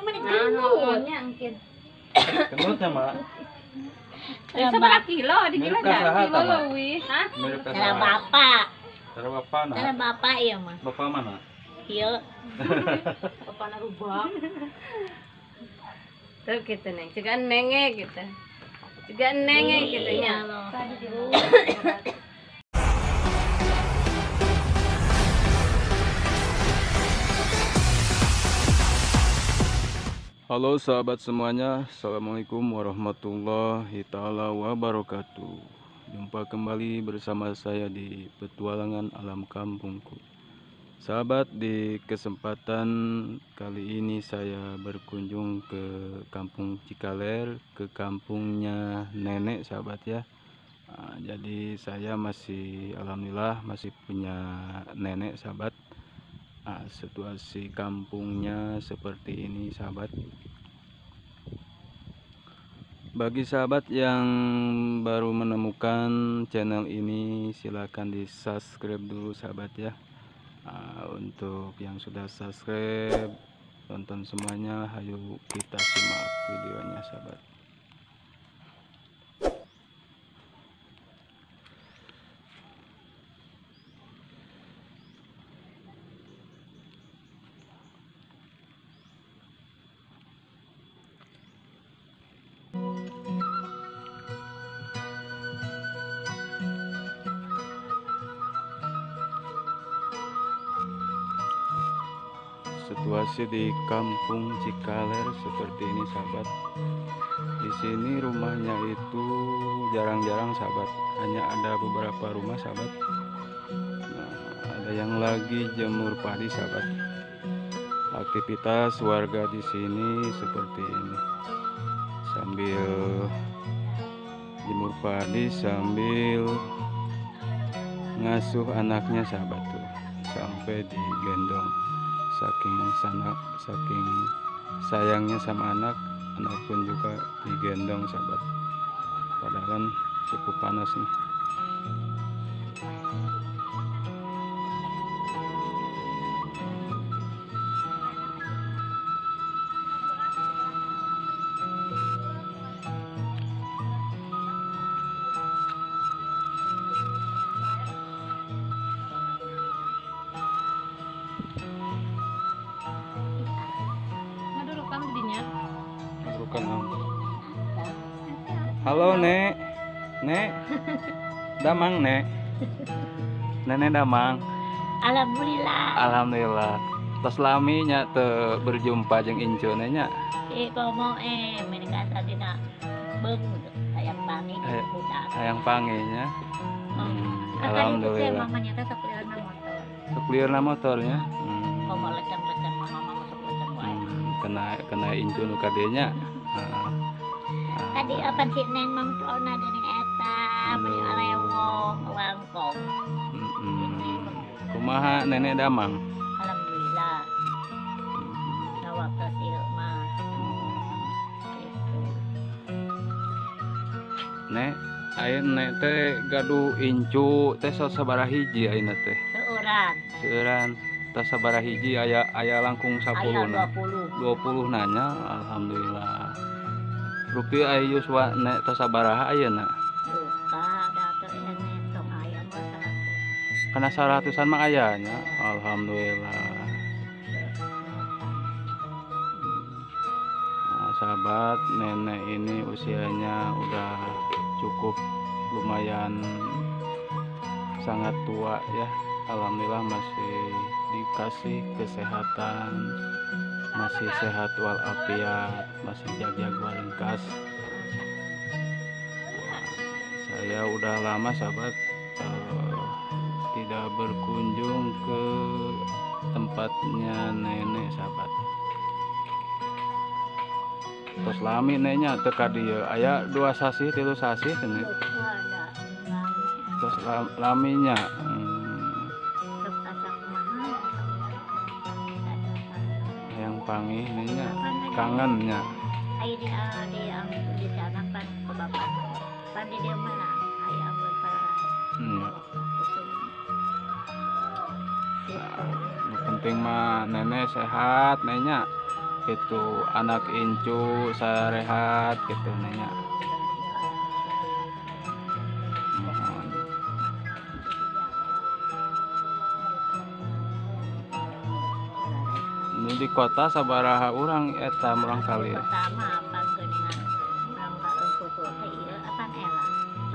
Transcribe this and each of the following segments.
mah gendut. Nya engkin. Gendutnya, Mak. Sabaraha kilo di kilo Mirip ka nya? saha Kilo tah, Mak? leuwih. Hah? Mirip ka Cara saha? bapak. Cara bapak nah. Cara bapak iya mah. Bapak mana? Iya. Bapana rubah. Tuh gitu neng, juga nenge gitu. Juga nenge gitu nya. Iya. Halo sahabat semuanya, assalamualaikum warahmatullahi taala wabarakatuh. Jumpa kembali bersama saya di Petualangan Alam Kampungku. Sahabat, di kesempatan kali ini saya berkunjung ke Kampung Cikaler, ke kampungnya nenek sahabat ya. Nah, jadi saya masih, alhamdulillah masih punya nenek sahabat. Nah, situasi kampungnya seperti ini sahabat. Bagi sahabat yang baru menemukan channel ini, silahkan di subscribe dulu sahabat ya. Nah, untuk yang sudah subscribe, tonton semuanya, ayo kita simak videonya sahabat. Situasi di Kampung Cikaler seperti ini sahabat. Di sini rumahnya itu jarang-jarang sahabat, hanya ada beberapa rumah sahabat. Nah, ada yang lagi jemur padi sahabat. Aktivitas warga di sini seperti ini, sambil jemur padi sambil ngasuh anaknya sahabat tuh, sampai digendong. Saking sayangnya sama anak, anak pun juga digendong sahabat. Padahal kan cukup panas nih. Ngadurukan didinya. Bukan am. Halo Nek, Nek, damang Nek, nenek damang. Alhamdulillah. Alhamdulillah. Tos lami nya teu berjumpa jeung incu nya. Eh komo mereka dina beung hayang pangi budak. Hayang pangi nya. Alhamdulillah. Alhamdulillah. Mamanya teh sok lieur motor. Sok lieur motornya. Komo leceng-leceng mama mama sok leceng wae. Kena incu nu ka dieu nya. Heeh. Tadi apa sih neng mamtona dening eta meuni alewong wangkong. Kumaha nenek damang? Alhamdulillah. Na waktu ieu mah. Gitu. Nek, aya nek teh gaduh incu teh sabaraha hiji ayeuna teh? Seueuran. Seueuran. Teh sabaraha hiji aya langkung 10 Aya na. 20. 20 nanya, alhamdulillah. Rupi aya yuswa nek teh sabaraha ayeuna? Duka da teh tong aya mah 100. Kana 100-an mah aya nya, alhamdulillah. Nah, sahabat, nenek ini usianya udah cukup lumayan sangat tua ya. Alhamdulillah masih dikasih kesehatan, masih sehat walafiat, masih jag-jag waringkas. Nah, saya udah lama sahabat tidak berkunjung ke tempatnya nenek sahabat. Terus lami neneknya teu ka dieu, aya 2 sasih 3 sasih teh. Terus laminya. Yang panggih nenya kangennya. Aya di sana pan ke bapak. Pan di dieu mah aya amun para. Iya. Nah, penting mah nenek sehat nenya. Gitu anak incu sarehat gitu nanya. Mohon. Nu di kota sabaraha urang eta murang kali. Pertama apa geuningan urang ka pupu teh ieu apan ela.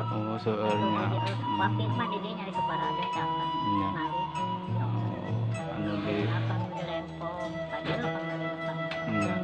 Oh, seueurnya. Wapit mah di dieu nyari sabaraha capan. Nya. Malih. Oh, anu di Apa nu di lempong, padahal panggali. Nya.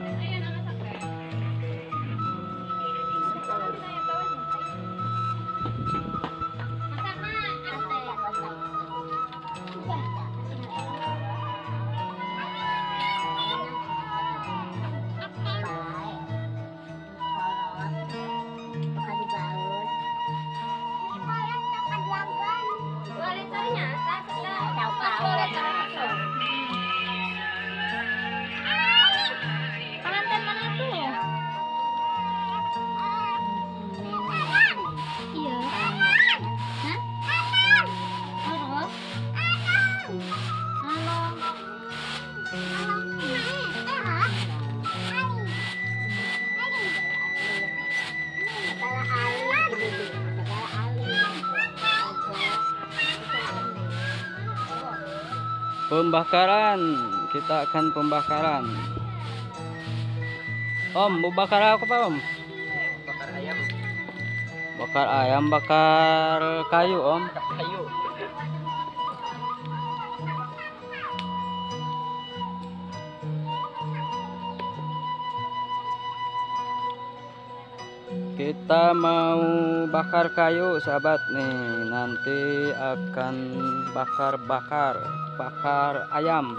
Pengantin mana tuh? Iya. Hah? Halo? Halo. Pembakaran, kita akan pembakaran. Om, mau bakar apa Om? Bakar ayam. Bakar ayam, bakar kayu Om. Kayu. Kita mau bakar kayu sahabat nih, nanti akan bakar-bakar, bakar ayam,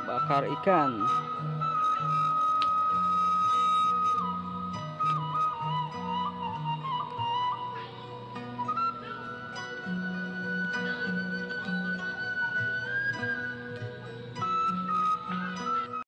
bakar ikan.